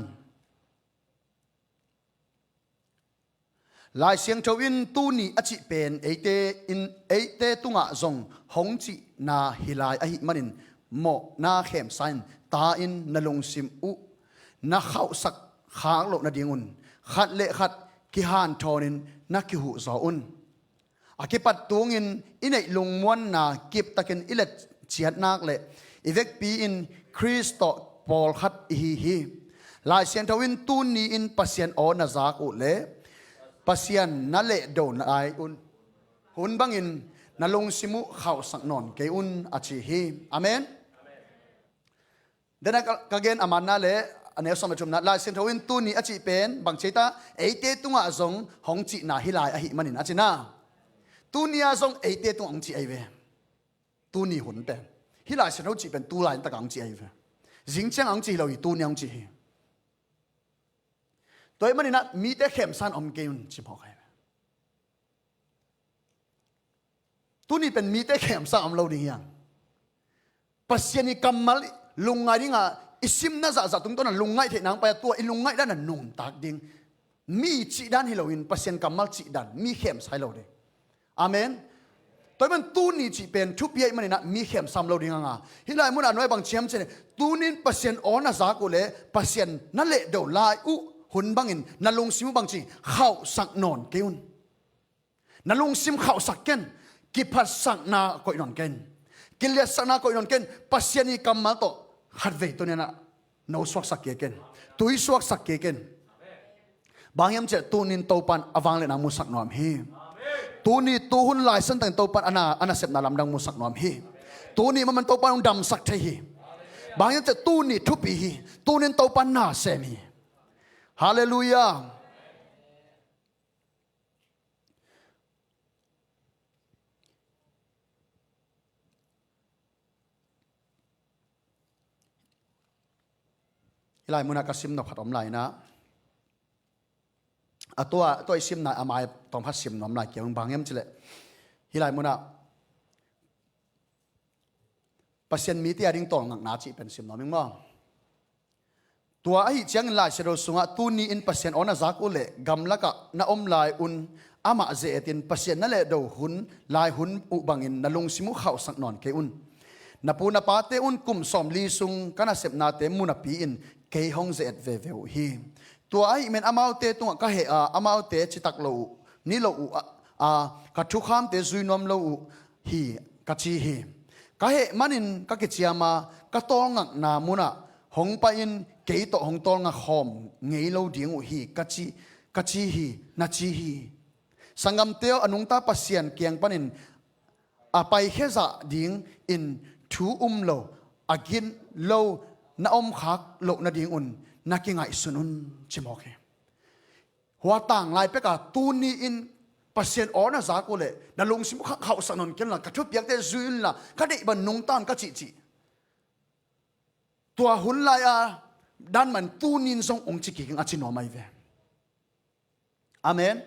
Lai Siangtho in tuni a cih pen eite in, eite tungah zong hong cihna hi lai ahih manin, mawhna khemsa in, ta in, na lungsim uh na khauhsak khak loh nadingun khat le khat kihanthawnin na kihuhzaw un. A kipat tungin i neih lungmuanna kiptakin i let ciat nak le i vekpi in Khrist tawh pawlkhat i hi hi. Lai Siangtho in tuni in Pasian aw na zak uh le Pasian na lehdo lai un hun bangin na lungsim uh khauhsak nawn kei un, a ci hi. Amen. Dena ka, ka gen a manna le a neu sawm le thumna, Lai Siangtho in tuni a cih pen bang ci ta, eite tungah zong hong cihna hi lai ahih manin a ci na. Tuni ah zong eite tungah hong cih ahi ve. Tuni hun pen hih Lai Siangtho cih pen tu lai takah hong cih ahi ve. Zing ciang hong cih hi lo hi, tuni hong cih hi. Tua ahih manin ah mite khemsa in om kei un ci mawk ahi ve. Tuni pen mite khemsa om lo ding hi hang. Pasian i kammal lungngai dinga i simna zahzah tungtawn a lungngaih theih nang pai a, tua i lungngaih dan a nuntak ding. Mi cih dan hi loin Pasian kammal cih dan, mi khemsa hi lo ding. Amen. Tua ahih man tuni cih pen thupi ahih manin ah mi khemsa om lo ding hang a. Hih lai munah a nuai bang ci hiam cih leh, tunin Pasian aw na zak uh le Pasian na lehdo lai uh hun bangin na lungsim uh bang ci, khauhsak nawn kei un. Na lungsim khauhsak ken. Kiphatsakna koih nawn ken. Kiliatsakna koih nawn ken. Pasian i kammal tawh khatvei tuni in ah no suaksak kei ken. Tui suaksak kei ken. Bang hiam cih leh tunin Topan a vangliatna musak nuam hi. Tuni tuhun Lai Siangtho in Topan a na, a nasepna lamdang musak nuam hi. Tuni maman Topan hong damsak thei hi. Bang hiam cih leh tuni thupi hi. Tunin Topa na sem hi. Halleluiah. Hih lai munah ka sim nop khat om lai inah, a tua, tua i simna a mai tawm khat sim nuam lai kei ung. Bang hiam cih leh hih lai munah Pasian mite a ding tawlngakna cih pen sim nuam ing maw? Tua ahih ciangin Lai Siangtho sungah tuni in Pasian aw na zak uh leh gamlakah na om lai un amah ze-etin Pasian na lehdo hun lai hun uh bangin na lungsim uh khauhsak nawn kei un. Na pu na pate un kum sawmli sung ka nasepnate mu napi-in kei hong ze-et veve uh hi. Tua ahih manin amaute tungah ka heh a, amaute citak lo uh, ni lo uh a, a, ka thukhamte zui nuam lo uh hi, ka ci hi. Ka heh manin ka kiciam a, ka tawlngakna munah hong pai-in kei tawh hong tawlngak khawm ngei lo ding uh hi, ka ci, ka ci hi, na ci hi. Sanggamte aw, a nungta Pasian kiang panin a paikhia zah dingin thu um lo, a gin lo na omkhak loh nadingun na kingaihsun un, ci mawk hi. Hua tang lai peka tuni in Pasian aw na zak uh leh na lungsim uh khauhsak nawn kei unla, ka thupiakte zui unla, ka deih bang nungta un ka cihcih. Tua hun lai-a dan man tunin zong ong ci kik ing a ci nuam ahi ve. Amen.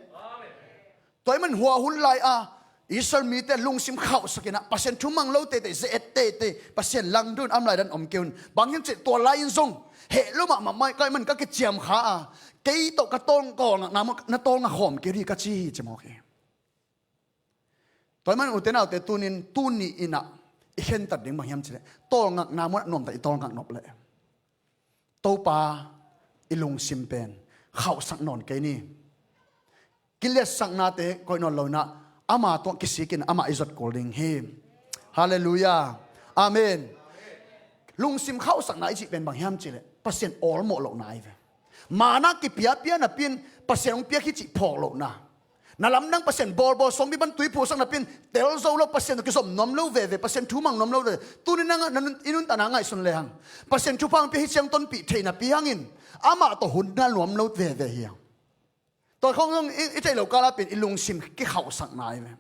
Tua ahih manin hua hun lai-a Israel mite lungsim khauhsak inah Pasian thumang lo teitei, ze-et teitei, Pasian langdun am lai dan om kei un. Bang hiam cih leh tua lai-in zong heh lo mahmah mai ka hih manin ka kiciam kha a, kei tawh ka tawlngak, tawlngakna mun na tawlngak khawm kei dih ka ci hi, ci mawk hi. Tua ahih manin ute naute tunin tuni inah i khentat ding bang hiam cih leh tawlngakna munah nuamtak i tawlngak nop leh Topa i lungsim pen khauhsak nawn kei ni. Kiliatsaknate koih nawn lo inah ama tungah kisik in amah i zot kul ding hi. Halleluiah. Amen. Lungsim khauhsakna i cih pen bang hiam cih leh Pasian awlmawh lohna ahi ve. Mana kipiapia napi-in Pasian hong piak hi cih phawk lohna. Na lamdang Pasian bawlbawl suangpi pan tui phuhsak napi-in tel zo lo, Pasian tawh kizom nuam lo veve, Pasian thu mang nuam lo veve. Tuni nangah na nun, i nuntakna ngaihsun lehang Pasian thupha hong pia hi ciang tonpih theih napi hangin amah tawh hun na nuam lo veve hi hang. Tua khong zong i, i theih loh kal ah pen i lungsim kikhauhsakna ahi ve.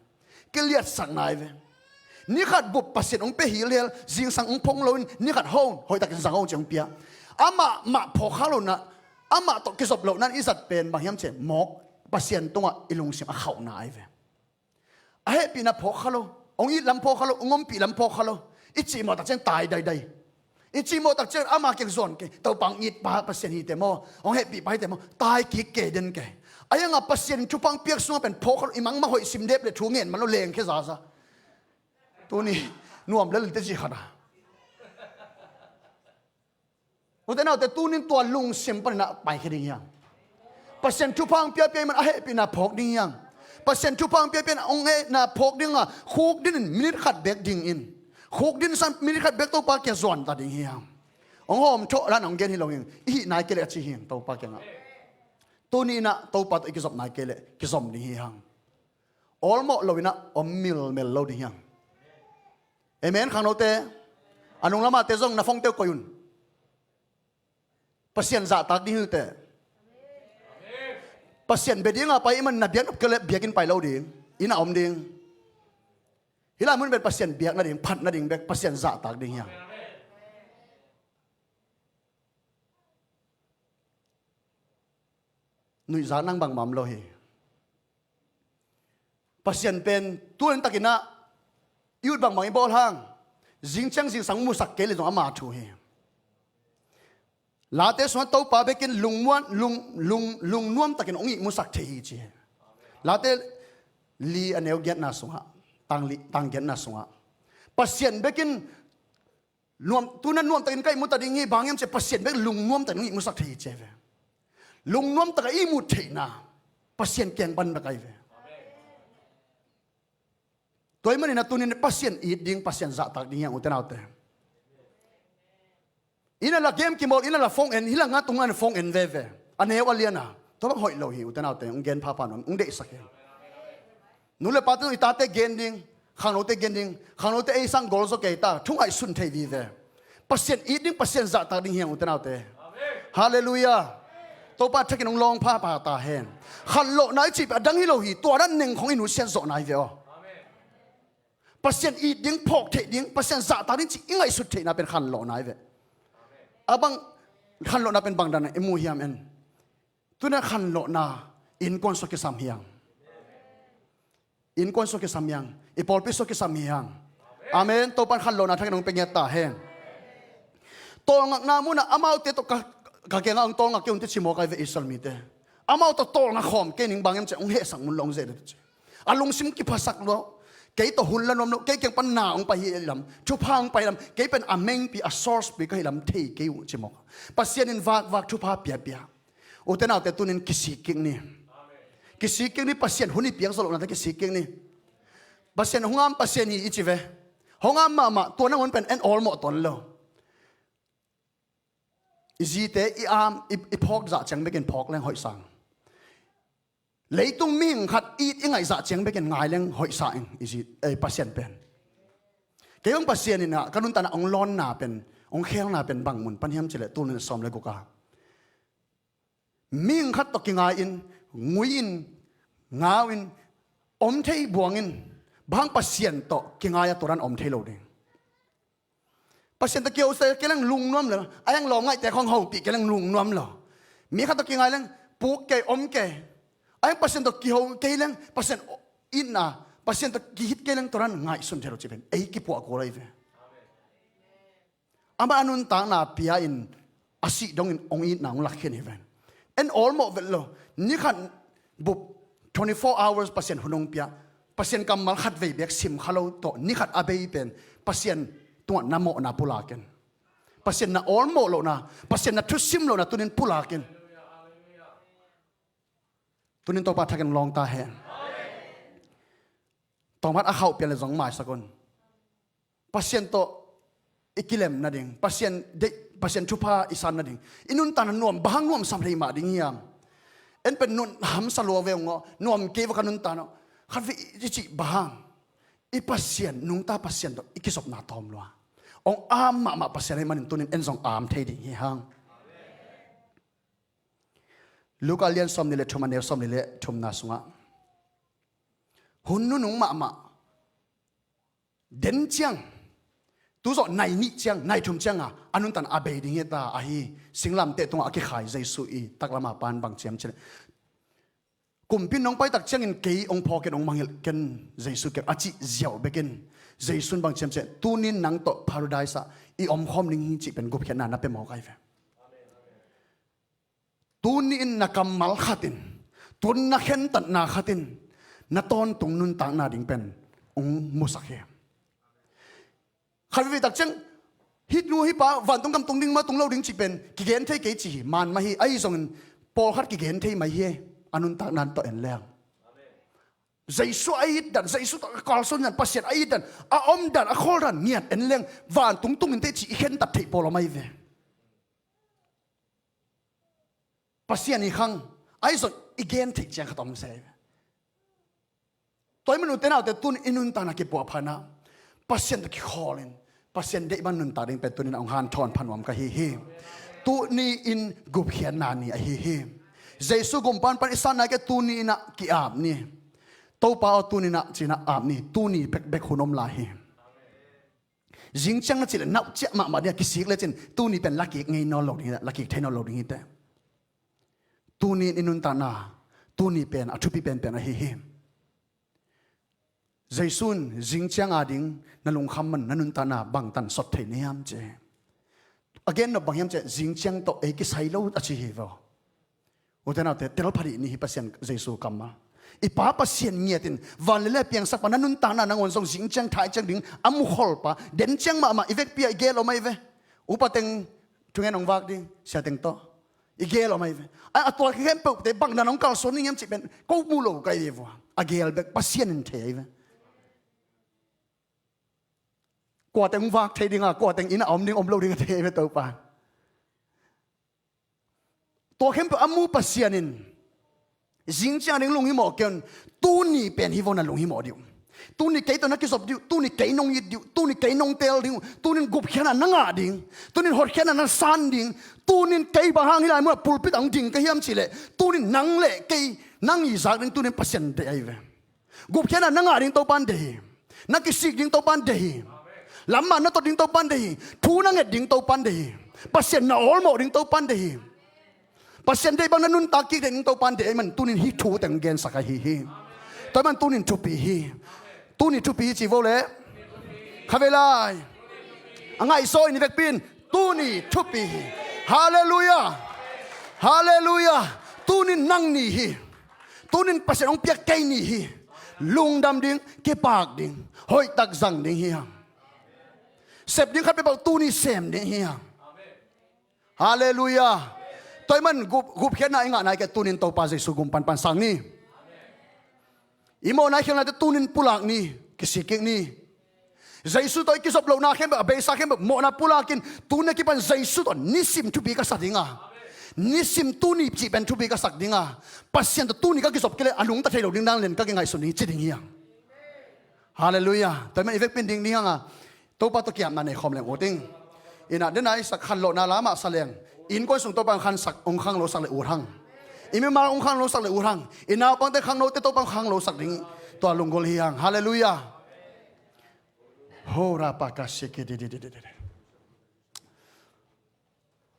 Kiliatsakna ahi ve. Ni khat bup Pasian hong pia hilhel, zingsang hong phong loin ni khat hong hoihtakin zang hong ci hong pia. Amah mah phawk kha lohna, amah tawh kizop lohna in i zat pen bang hiam cih leh mawk Pasian tungah i lungsim a khauhna ahi ve. A hehpihna phawk kha lo, hong it lam phawk kha lo, hong ompih lam phawk kha lo. I cihmawh tak ciang tai daidai. I cihmawh tak ciang ama kiang zuan kei, Topa hong it pa Pasian hi teh maw, hong hehpih pa hi teh maw, tai kik kei den kei. Ahi hangah Pasian thupha hong piak sungah pen phawk kha lo, i mangmang hoih sim dep leh thu ngen man lo, leng khia zaza. Tuni nuam lel teh ci khat a. Ute naute tunin tua lungsim panin a paikhia ding hi hang. Pasian thupha hong piapia ahih man a hehpihna phawk ding hi hang. Pasian thupha hong piapia in hong hehna phawk ding a, khukdin in minit khat bek dingin, khukdin san minit khat bek Topa kiang zuan ta ding hi hang. Hong hawm thawh dan hong gen hi lo hi hang. I hih nai kei leh a ci hi hang Topa kiangah. Tuni inah Topa tawh i kizop nai kei leh kizom ding hi hang. Awlmawh lo inah om milmel lo ding hi hang. Amen. Khangnote, a nung lamahte zong na phone-te uh koih un. Pasian zahtak ding hi uh teh. Pasian bia dinga pai ahih man na biak nop kei leh biakinn pai lo ding, inn ah om ding. Hih lai mun pen Pasian biak nading, phat nading bek, Pasian zahtak ding hi hang. Nuihzak nang bangmah om lo hi. Pasian pen tu nitakin ah i ut bangbang i bawl hang, zingciang zingsang musak kei leh zong ama thu hi. Late sungah Topa bekin lungmuan, lung, lung, lungnuam takin hong ihmusak thei hi ci hi. Late li a neu giatna sungah, tang li, tang giatna sungah Pasian bekin nuam, tu-in ah nuamtakin ka ihmu ta ding hi, bang hiam cih leh Pasian bek lungnuam takin hong ihmusak thei hi ci hi ve. Lungnuam takin ihmu theihna Pasian kiang pan bek ahi ve. Tua ahih manin ah tu-in ah Pasian it ding, Pasian zahtak ding hi hang ute naute. Inn ah la game kimawl, inn ah la phone en, hih la nga tung ah phone en veve. A neu a lian a, tua bang hoih lo hi ute naute, hong gen phapha nuam, hong deihsak hi. Nu le pate zong i tate gen ding, khangnote gen ding, khangnote ei sang gol zaw kei ta, thu ngaihsun thei vive. Pasian it ding, Pasian zahtak ding hi hang, ute naute. Halleluiah. Topa thakin hong lawng phapha ta hen. Khanlawhna i cih pen a dang hi lo hi, tua dan neng khong i nusiat zawhna hi ve aw. Pasian it ding, phawk theih ding, Pasian zahtak ding cih i ngaihsut theihna pen khanlawhna hi ve. A bang, khanlawhna pen bang dan i mu hiam en? Tuna khanlawhna innkuan sua kisam hi hang. Innkuan sua kisam hi hang. I pawlpi sua kisam hi hang. Amen. Topan khanlawhna thakin hong pia ngiat ta hen. Tawlngakna munah amaute tawh ka, ka kiangah hong tawlngak kei un te ci mawk ai ve Israel mite. Amau tawh tawlngak khawm kei ning bang hiam cih hong hehsak mun lo hong zeh ding ci. A lungsim kiphasak lo. Kei tawh hun la nuam lo, kei kiang pan na hong pai hi lam, thupha hong pai lam, kei pen a mengpi, a source pi ka hi lam thei kei uh ci mawk. Pasian in vakvak thupha piapia. Ute naute tunin kisik kik ni. Kisik kik ni, Pasian hun i piak zawh lohnate kisik kik ni. Pasian hong am Pasian hi i ci ve. Hong am mahmah, tua nangawn pen en awlmawh tuan lo. I zite i am, i, i phawk zah ciang bekin phawk leng hoih sang. Leitung mihing khat it i ngaih zah ciang bekin ngai leng hoih sa ing, i zi, eh, Pasian pen. Kei hong Pasian in ah, ka nuntakna hong lawnna pen, hong khelna pen bang mun pan hiam cileh, tul nih sawm le guk a. Mihing khat tawh kingai in, ngui in, ngau in, om thei buang in, bang Pasian tawh kingai a tua dan om thei lo ding. Pasian tawh kiho se kei leng lungnuam lo. A yang lawm ngaihte khong hopih kei leng lungnuam lo. Mi khat tawh kingai leng puk kei, om kei. A yang Pasian tawh kiho kei leng Pasian itna, Pasian tawh kihit kei leng tua dan ngaihsun thei lo ci pen ei kipuah kul ahi ve. Amah a nuntakna pia in a sih dongin hong itna hong lakkhian hi ven. En awlmawh vet lo. Ni khat bup twenty-four hours Pasian hun hong pia. Pasian kammal khat vei bek sim kha lo tawh ni khat a bei pen Pasian tungah na mawhna pulak in. Pasian na awlmawh lohna, Pasian na thusim lohna tunin pulak in. Tunin Topa thakin lawng ta hen. Tawmat a khauh pian le zong maisak un. Pasian tawh i kilem nading, Pasian deih, Pasian thupha i san nading, i nuntakna nuam, bang hang nuamsa thei mah ding hiam? En pen nun hamsa lua ve ung aw, nuam kei va ka nuntakna. Khat vei i cih bang hang? I Pasian, nungta Pasian tawh i kizopna tawm lua. Hong am mahmah Pasian ahih manin tunin en zong am thei ding hi hang. Luka lian sawm nih le thum a neu sawm nih le thumna sungah hun nunung mahmah den ciang, tu zawh nai nih ciang, nai thum cianga a nuntan a bei ding hi ta ahi. Singlamteh tungah a kikhai Jesu i taklama pan bang ciam cileh, kumpi in hong pai tak ciangin kei hong phawkin hong mangngilh ken Jesu kiang a cih ziau bekin Jesu in bang ciam cileh, tunin nang tawh Paradise ah i omkhawm ding hi cih pen gupkhiatna na pia mawk ai ve. Tuni in na kammal khatin, tun na khentatna khatin na tawntung nuntakna ding pen hong musak hi. Khat vei tak ciang hih nu hih pa vantung gam tung ding maw tung lo ding cih pen kigen thei kei ci hi. Man mah hi, ahi zongin pawlkhat kigen thei mah hi. A nuntakna tawh en leng Jesu a it dan, Jesu tawh a kalsuan dan, Pasian a it dan, a om dan, a khawl dan ngiat en leng vantung tungin teh cih i khentat theih pawl om ahi ve. Pasian i khang ahi zong i gen theih ciang khat om se. Tua ahih man ute naute tun i nuntakna kipuahphatna Pasian tawh kikhawlin Pasian deih bang nuntak ding pen tunin a hong hanthawn phanuam ka hi hi. Tuni in gupkhiatna ni ahi hi. Jesu gumpan pan i sanna ke tuni inah ki-ap ni. Topa aw tuni inah cinah ap ni. Tuni bekbek hun om lai hi. Zingciang na cih le nauh ciah mahmah ding a kisik lecin tuni pen lakik ngei nawn lo ding hi, lakik thei nawn lo ding hi teh. Tuni in i nuntakna tuni pen a thupi penpen ahi hi. Jesu in zingciang ading na lungkham man na nuntakna bangtan sot thei na hiam ci. A gen nop bang hiam ci, zingciang tawh ei kisai lo a ci hi vaw. Ute naute, tel pha dih ni hi Pasian Jesu kammal. I Pa Pasian ngiatin van le lei a piangsak pa na nuntakna nangawn zong zing ciang thai ciang ding a mukholpa den ciang mahmah i vekpi ah i gel om ahi ve. Upa teng thungen hong vak ding, sia teng tawh i gel om ahi ve. A, a tual khempeuhte bang dan hong kalsuan ning hiam cih pen ko mu lo ka hi ve vua. A gel bek Pasian in thei ahi ve. Kua teng hong vak thei ding a, kua teng inn a om ding om lo ding a thei ahi ve Topa. Tua khempeuh a mu Pasian in zing ciang ding lunghimawh kei un. Tuni pen hi vaw na lunghimawh dih uh. Tuni kei tawh na kizop ding uh, tuni kei nong it ding uh, tuni kei nong teel ding uh, tunin gupkhiatna na ngah ding, tunin hotkhiatna na san ding, tunin kei bang hang hih lai munah pulpit ah hong ding ka hiam cih leh, tunin nang le kei nang i zak ding tunin Pasian deih ahi ve. Gupkhiatna na ngah ding Topa'n deih hi. Na kisik ding Topa'n deih hi. Lamman na tot ding Topa'n deih hi. Thu na nget ding Topa'n deih hi. Pasian na awlmawh ding Topa'n deih hi. Pasian deih bang na nuntak kik ding Topa'n deih ahih man tunin hih thu teng gensak ahi hi. Tua ahih man tunin thupi hi. Tuni thupi hi ci vo le. Kha ve lai. A ngaihzaw in i vekpi in tuni thupi hi. Halleluiah. Halleluiah. Tunin nang ni hi. Tunin Pasian hong piak kei ni hi. Lungdam ding, kipak ding, hoihtak zang ding hi hang. Sep ding khat peuhpeuh tuni sem ding hi hang. Halleluiah. Tua ahih man gup, gupkhiatna i ngah nai kei tunin Topa Jesu gum pan pan sang ni. I mawhna i khialhnate tunin pulak ni, kisik kik ni. Jesu tawh i kizop lohna khempeuh, a beisa khempeuh mawhna pulakin, tuni a kipan Jesu tawh nisim thupi ka sa ding a, nisim tuni cih pen thupi ka sak ding a, Pasian tawh tuni ka kizop kei leh a nungta thei lo ding dan lian ka kingaihsun ding ci ding hi hang. Halleluiah. Tua ahih man i vekpi in ding ding hang a, Topa tawh kiapna nei khawm leng ut ing. Ina dena i sak khanlawhna lamah sa leng, innkuan sung Topa hong khangsak, hong khanglosak le ut hang. I mimal hong khanglosak le ut hang. I naupangte khangnote Topa hong khanglosak ding, tua lunggulh hi hang. Halleluiah. Ho ra pa ka si ki di di di di di di.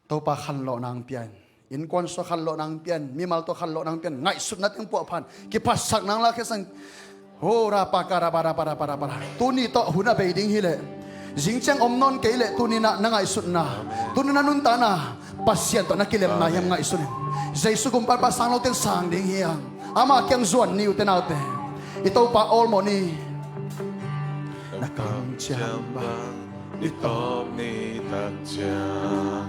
Topa khanlawhna hong pia in, innkuan sung khanlawhna hong pia in, mimal tawh khanlawhna hong pia in, ngaihsutna teng puah phan, kiphatsakna hong lakhia sang. Ho ra pa ka ra pa ra pa ra pa ra pa ra. Tuni tawh hun a bei ding hi leh, zing ciang om nawn kei leh, tuni na, na ngaihsutna, tuni na nuntakna Pasian tawh na kilemna hiam ngaihsun in. Jesu gum pan pan sang lote in sang ding hi hang. Ama kiang zuan ni ute naute. I Topa awlmawh ni. Na kamciam bang i tawp ni tak ciang.